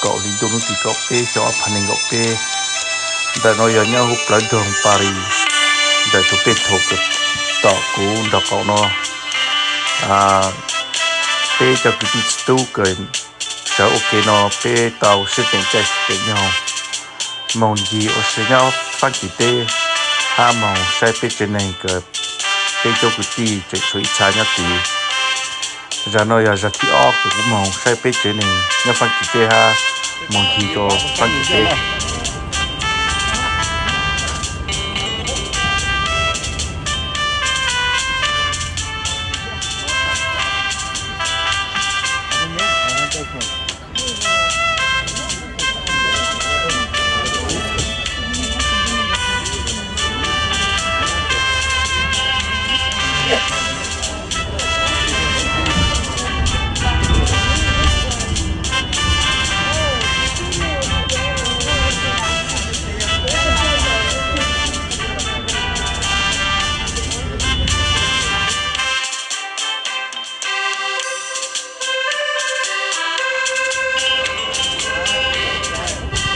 kaum hli ntuj lub tim kaum peb xyoo ob phav nees nkaum peb. Ntawm no yog nyob hauv plawv nroog Paris, ntawm tus pej thaum kws tom kuv nraub qaum no. Peb cov kwv tij txiv tub kws sawv ua ke no peb tau sib teem caij teem nyoog moog ncig ua si nyob Fab Kis teb hab moog saib peb tsev neeg kws peb cov kwv tij tseem tshuav ib txha nyob tid. Zag no yog zag thib ob kws kuv moog saib peb tsev neeg nyob Fab Kis teb hab moog ncig rua Fab Kis teb.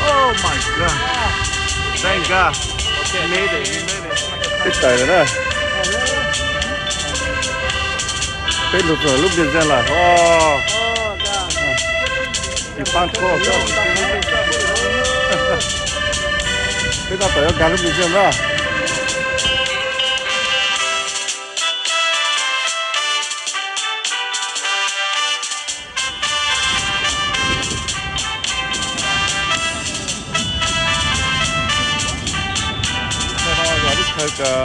Oh my God. Thank God. We made it. We made it. Peb tawm lawm na. Peb lug txog lub museum lawm os. Tsis paab tuaj. Peb noj tom yuav nkag lub museum na. Ntawm no yog lub chaw kws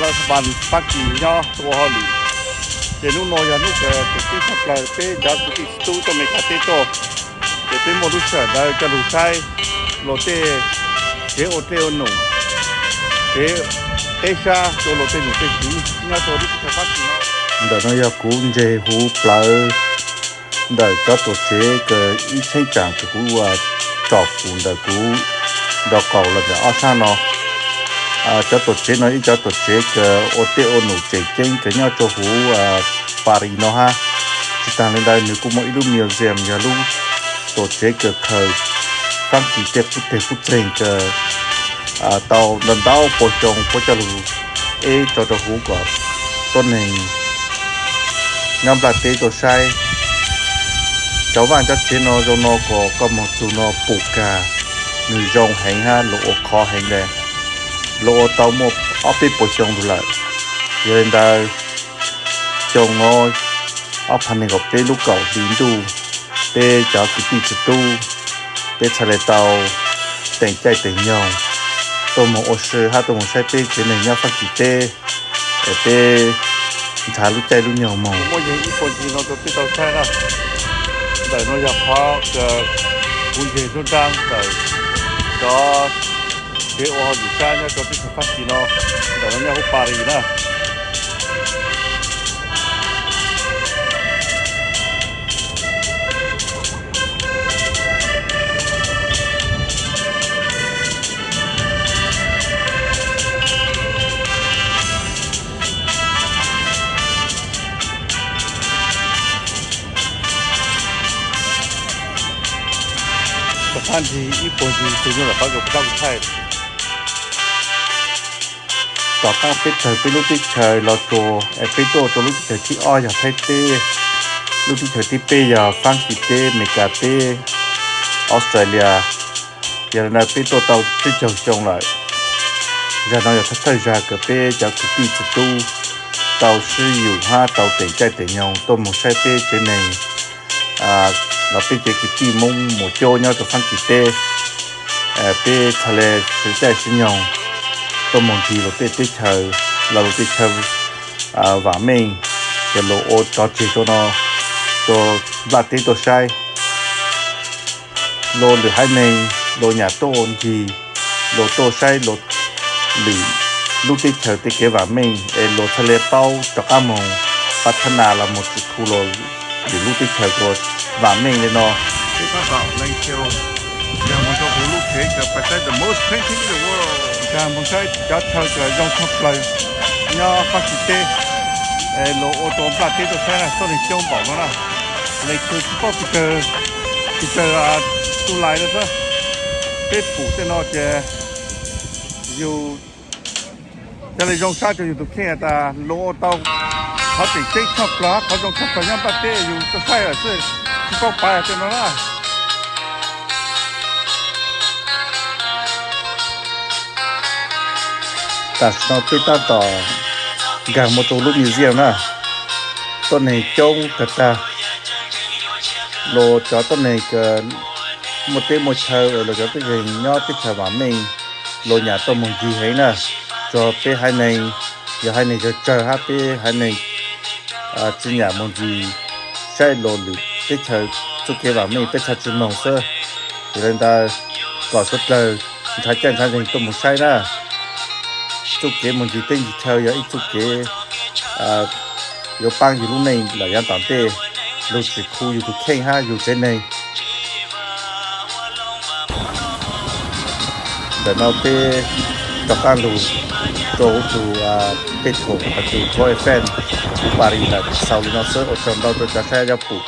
lawv Fab Kis nyob tua hauj lwm. Ces hnub no yog hnub kws tus tij tshaj plaws peb cov kwv tij txiv tub tuaj Amelikas teb tuaj, ces peb muaj lub sij hawm ntawd coj lug saib luag tej tsev ua dlej ua num, tsev teb sab rua luag tej nom tej tswv nyob rua lub teb chaws Fab Kis no. Ntawm no yog kuv ntseg huv plawv ntawm cov tuam tsev kws ib cheeb tsam kws kuv tsom kuv ntawm kuv nraub qaum los ntawm ob sab no. Cov tuam tsev no ib cov tuam tsev kws ua dlej ua num tseem ceeb kws nyob rua huv Paris no hab. Tsis taag le ntawd nws kuj muaj ib lub museum yog lub tuam tsev kws khaws Fab Kis tej qub teg qub txeeg kws tau ntau ntau pua xyoo puab coj lug eb tso rua huv kom tuab neeg nyob nplaj teb tuaj saib. Cov vaaj cov tsev no zoo no kom koj moog txug no pum kag, nws zoo heev hab luag ua khov heev le. Luag ua tau muaj ob peb puas xyoo lug lawm. Yog le ntawd, xyoo no ob phav nees nkaum peb lub kaum hli ntuj, peb cov kwv tij txiv tub, peb txhad le tau teem caij teem nyoog tuaj moog ua si hab tuaj moog saib peb tsev neeg nyob Fab Kis teb, es peb nrhav lub caij lub nyoog moog. Muaj yeeg ib puag ncig no rua peb tau saib na. Ntawm no yog qhov kws kuv ntseg nruab nraab ntawm cov tsev ua hauj lwm sab nyob rua teb chaws Fab Kis no, ntawm no nyob huv Paris na. Rov qab ncig ib puag ncig tug nyuj lawm qhov kws puas tab kuv thaij. Tom qab peb tawg peb lub teb chaws los tsuas es peb tuaj rua lub teb chaws thib ob yog Thaib teb, lub teb chaws thib peb yog Fab Kis teb, Amelikas teb, Australia. Yog le ntawd peb tuaj tau tsib caug xyoo lawm. Zag no yog thawj thawj zag kws peb cov kwv tij txiv tub tau sib yum hab tau teem caij teem nyoog tuaj moog saib peb tsev neeg los peb tsev kwv tij Moob Muas Coob nyob rua Fab Kis teb. Peb txhad le sib caij sib nyoog tuaj moog ncig luag tej teb chaws, los luag tej chaw vaam meej kws luag ua tso tseg rua no rua nplaj teb tuaj saib. Luag lwm haiv neeg luag nyam tuaj ncig, luag tuaj saib luag lwm lub teb chaws tej kev vaam meej es luag txhad le paub rov qab moog pathana los moog txhim khu luag lwm lub teb chaws kuas vaam meej le no. Peb tab tom lees xyoo nkag moog rua huv lub tsev kws Paradise, the most painting in the world. Nkag moog saib cov chaw kws zoo tshaj plaws nyob Fab Kis teb, luag ua rua nplaj teb tuaj saib na, tuab neeg coob npaum no na. Lees xyoo tsis paub pes tsawg, Tsis tsawg tus lais no xwb, peb pum tej no ces yus cia li zoo saib rau yus tus kheej tas luag ua tau qhov tseem ceeb tshaj plaws, qhov zoo tshaj plaws nyob npaj teb yus tuaj saib lawm xwb, tsis paub pab tej no na. Tam sim no peb tab tom nkag mus rau lub museum na, tuab neeg coob tag tag, los cov tuab neeg muaj teb muaj chaw, los cov tuab neeg nyob teb chaws vam meej, los nyam tuaj mus ncig heev na, tsuas peb haiv neeg, yog haiv neeg tsawg tsawg hab peb haiv neeg tsis nyam mus ncig saib los lwm teb chaws txuj kev vam meej peb txhaj tsis moog xwb. Yog li ntawd kom suav dlawg nrhav caj nrhav nceeg tuaj mus saib na. Txuj kev mus ncig teb ncig chaw yog ib txuj kev yuav paab yug lub neej lawm yav tom ntej, lug tsim khu yug tus kheej hab yug tsev neeg. Ntawm no peb rov qaab lug rua huv tus peb thaum tus Torre Eiffel huv Paris lawm, xaus li no xwb, ua tsaug ntau rua cov saib yuav pum.